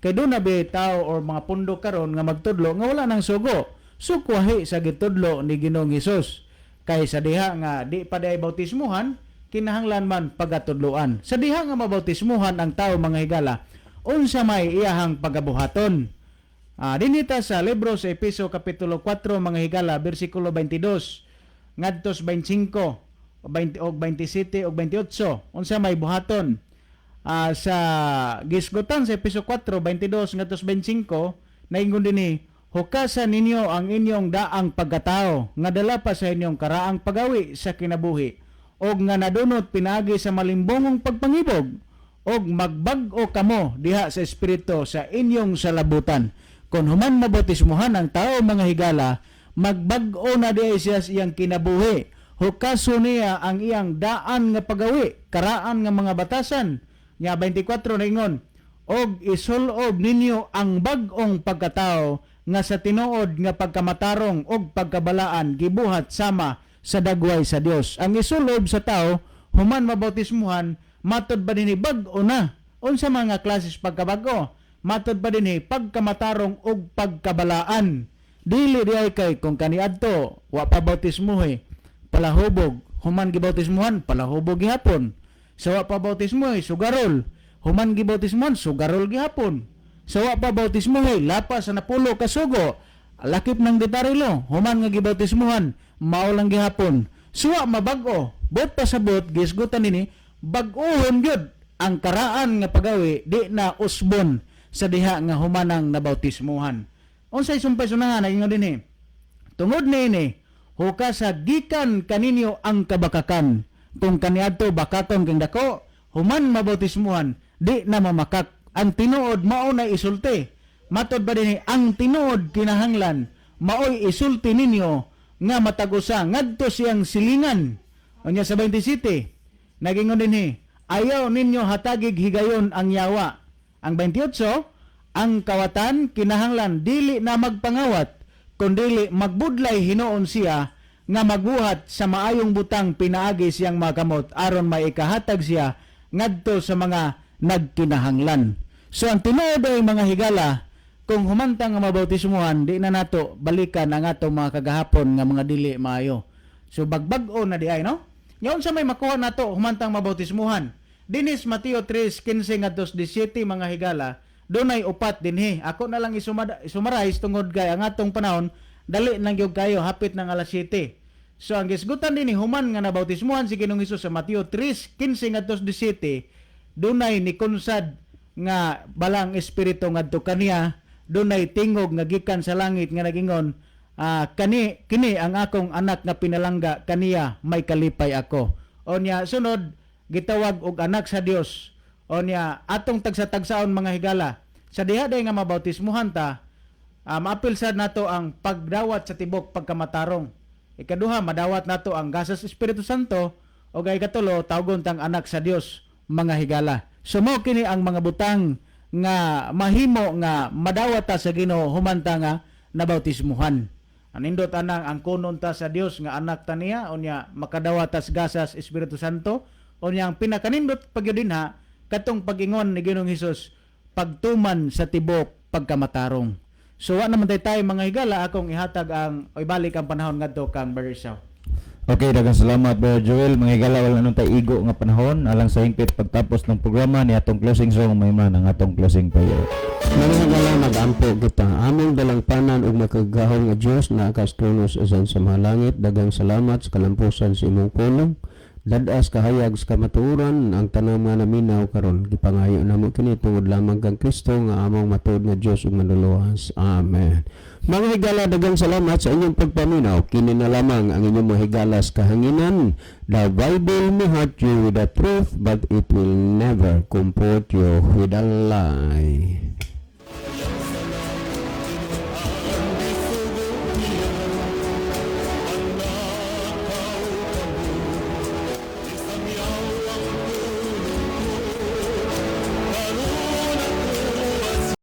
Kay doon na ba tao or mga pundo karon nga magtudlo nga wala nang sugo. Sukwahi sa gitudlo ni Ginoong Hesus. Kay sa diha nga di pa di ay bautismuhan, kinahanglan man pagatudloan. Sa diha nga mabautismuhan ang tao, mga higala, unsa may iyahang pagabuhaton? Dinita sa libro sa Epeso kapitulo 4, mga higala, bersikulo 22 ngadtos 25, 20 og 27 og 28, unsa may buhaton? Sa gisgutan sa Epeso 4:22 ngadtos 25, naingon dinhi, "Hukasa ninyo ang inyong daang pagkatao nga dala pa sa inyong karaang pagawi sa kinabuhi og nga nadunot pinaagi sa malimbongong pagpangibog, og magbag-o kamo diha sa espiritu sa inyong salabutan." Kung human mabautismuhan ang tao, mga higala, magbag-o na diay siya sa iyang kinabuhi. Hukaso niya ang iyang daan nga pagawi, karaan nga mga batasan. Nya 24 naingon, "Og isulob ninyo ang bag-ong pagkatao nga sa tinuod nga pagkamatarong og pagkabalaan gibuhat sama sa dagway sa Dios." Ang isulob sa tao human mabautismuhan, matod ba dinhi, bag-o na. Unsa mga klases pagkabag-o? Matod pa dinhi, pagkamatarong og pagkabalaan. Dili di ay kay kung kaniadto wa pa bautismuhe, palahubog, human gibautismuhan, palahubog gihapon. Sa wa pa bautismuhe, sugarol, human gibautismuhan, sugarol gihapon. Sa wa pa bautismuhe, lapas sa napulo ka sugo, lakip ng detarilo, human nga gibautismuhan, mao lang gihapon. Suwa mabag-o. Bot pasabot, gisgutan nini, bag-ohon gyud ang karaan nga pagawi, di na usbon sa diha nga humanang nabautismuhan. Unsay sumpay sunahan? Ingon dinhi, "Tungod niini, hukasa gikan kaninyo ang kabakakan." Kung kaniadto bakakon kang dako, human mabautismuhan, di na mamakak. Ang tinuod mao na isulti. Matod ba dinhi, ang tinuod kinahanglan maoy isulti ninyo nga matag usa ngadto siyang silingan. Unya sa 27, nagingon dinhi, "Ayaw ninyo hatagig higayon ang yawa." Ang 28, ang kawatan kinahanglan dili na magpangawat, kundili magbudlay hinuon siya nga magbuhat sa maayong butang pinaagi siyang makamot aron maikahatag siya ngadto sa mga nagkinahanglan. So ang tinuod ay, mga higala, kung humantang nga mabautismuhan, di na nato balikan ang atong mga kagahapon nga mga dili maayo. So bagbag-o na di ay, no? Nya unsa may makuha nato humantang mabautismuhan? Dinis Mateo 3:15 ngadto 17, mga higala, dunay upat dinhi. Ako na lang isummarize tungod kay ang atong panahon dali nang gyud kayo, hapit ng alas 7. So ang gisgutan dinhi, human nga nabautismuhan si Ginoong Hesus sa Mateo 3:15 ngadto 17, dunay nikunsad nga balang espiritu ngadto kaniya, dunay tingog nga gikan sa langit nga nagingon, "Kani kini ang akong anak nga pinalangga, kaniya may kalipay ako." Onya sunod, gitawag og anak sa Dios. Onya atong tagsa-tagsaon, mga higala, sa diha day nga mabautismuhan ta, maapil sad nato ang pagdawat sa tibok pagkamatarong. Ikaduha, madawat nato ang gasas Espiritu Santo, o kay katulo, tawgon tang anak sa Dios, mga higala. So mao kini ang mga butang nga mahimo nga madawat ta sa Ginoo humanta nga nabautismuhan. Anindot anang ang kunon ta sa Dios nga anak ta niya, unya makadawat ta sa gasas Espiritu Santo, unya ang pinakanindot pagyud dinha katong pag-ingon ni Ginoong Hesus, pagtuman sa tibok pagkamatarong. So wa naman tay tayo, mga higala, akong ihatag ang o ibalik ang panahon ngadto kang Brother Shaw. Okay, daghang salamat, Brother Joel. Mga higala, wala nang tay igo nga panahon alang sa hingpit pagtapos ng programa ni atong closing song, may man ang atong closing prayer. Mga higala, mag-ampo kita. Among dalangpanan ug makagagahom nga Dios na nakatrono sa mga langit, daghang salamat sa kalampusan sa imong pulong. Dadas kahayag sa kamatuoran ang tanang mga naminaw karon. Gipangayo namo kini tungod lamang kang Kristo nga among matuod nga Dios ug Manluluwas. Amen. Mga higala, daghang salamat sa inyong pagpaminaw. Kini na lamang ang inyong mga higala sa kahanginan. The Bible may hurt you with the truth, but it will never comfort you with a lie. Ang